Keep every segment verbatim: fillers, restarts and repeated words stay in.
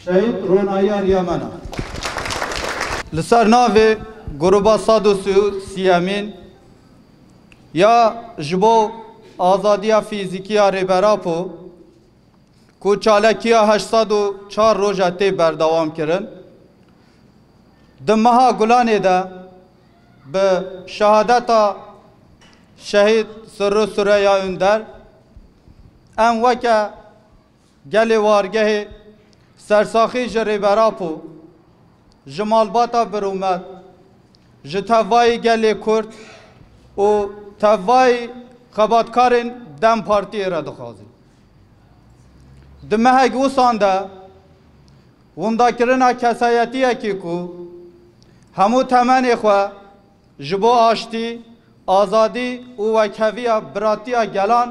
Şehîd Ronayiya Riyamena. Li ser navê Gruba sed û sî û sêyemîn ya ji bo azadiya fîzîkî ya Rêber Apo, ku çalakiya heşt sed û çar roja tê berdewam kirin, di meha Gulanê de bi şehadeta Şehîd Sirru Sureya Ünder, em weke gelê wargehê sersaxî ji Rêber Apo, ji malbata birûmet, ji tevayî gelê Kurd û tevayî xebatkarên DEM Partiyê re dixwazin. Di mehek wisan de windakirina kesayetiyekê ku hemû temenê xwe ji bo aştî, azadî û wekheviya biratiya gelan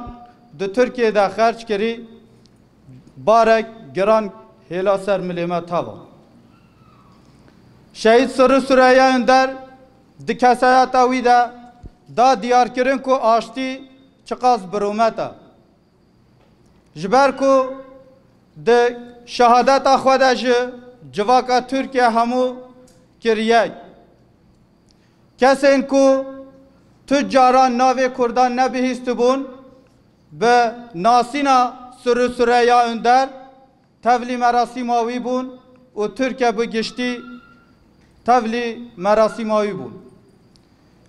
di Tirkiyê de xerc kirî, barek giran hêla ser milê me teva. Şehîd Sirru Sureya Ünder di kesayeta wî de da diyarkirin ku aştî çiqas birûmet e. Ji ber ku di şehadeta xwe de ji civaka Tirkiye hemû kir yek. Kesên ku tu caran navê Kurdan nebihîstibûn, bi nasîna Sirru Sureya Ünder tevlî merasîma wî bûn û Tirkiye bi giştî tevlî merasîma wî bûn.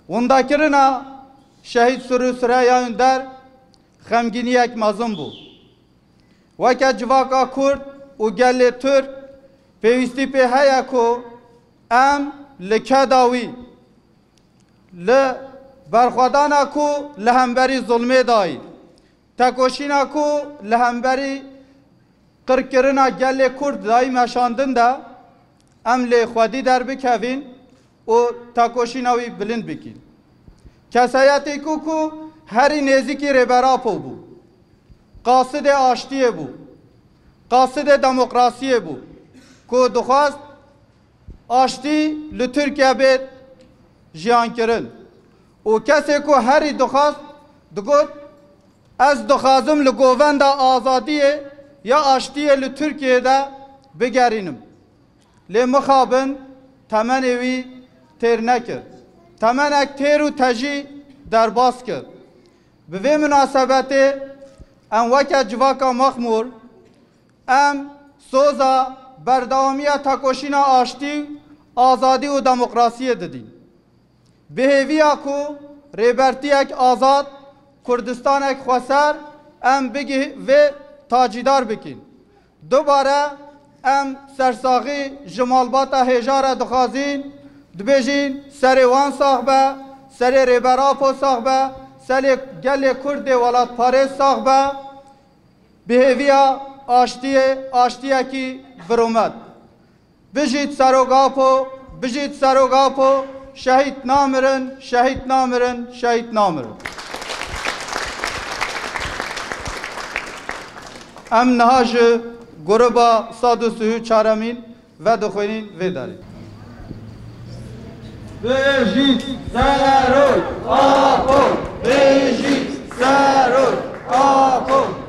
Windakirina Şehîd Sirru Sureya Ünder xemgîniyek mezin bû. Weke civaka Kurd û gelê Tirk pêwîstî pê heye ku em li keda wî, li berxwedana ku li hemberî zulmê dayî, tekoşîna ku li hemberî qirkirina gelê Kurd dayî meşandin de, em lê xwedî derbikevîn û tekoşîna wî bilind bikîn. Kesayetê ku, ku herî nêzîkî Rêber Apo bû, qasidê aştiyê bû, qasidê demokrasiyê bû, ku dixwest aştî li Tirkiye bê jiyankirin û kesê ku herî dixwest, digot, ez dixwazim li govenda azadiyê ya aştiyê li Tirkiyê de bigerînim. Lê mixabin temenê wî têr nekir. Temenek têr û tejî derbas kir. Bi vê minasebetê em weke civaka Mexmûr, em soza berdewamiya tekoşîna aştî, azadî û demokrasiyê didîn. Bi hêviya ku rêbertiyek azad, Kurdistanek xweser em bigih vê tacîdar bikîn. Dubare em sersaxî ji malbata hêja re dixwazîn, dibêjin serê wan sax be, serê Rêber Apo sax be, serê gelê Kurd ê welatparêz sax be. Bi hêviya aştiyê, aştiyekî birûmet. Bijît Serok Apo, bijît Serok Apo, şehîd namirin, şehîd namirin, şehîd namirin. Em niha ji gruba sed û sî û çaremîn vedixwînin vê derê. Bijît Serok Apo! Bijît Serok Apo!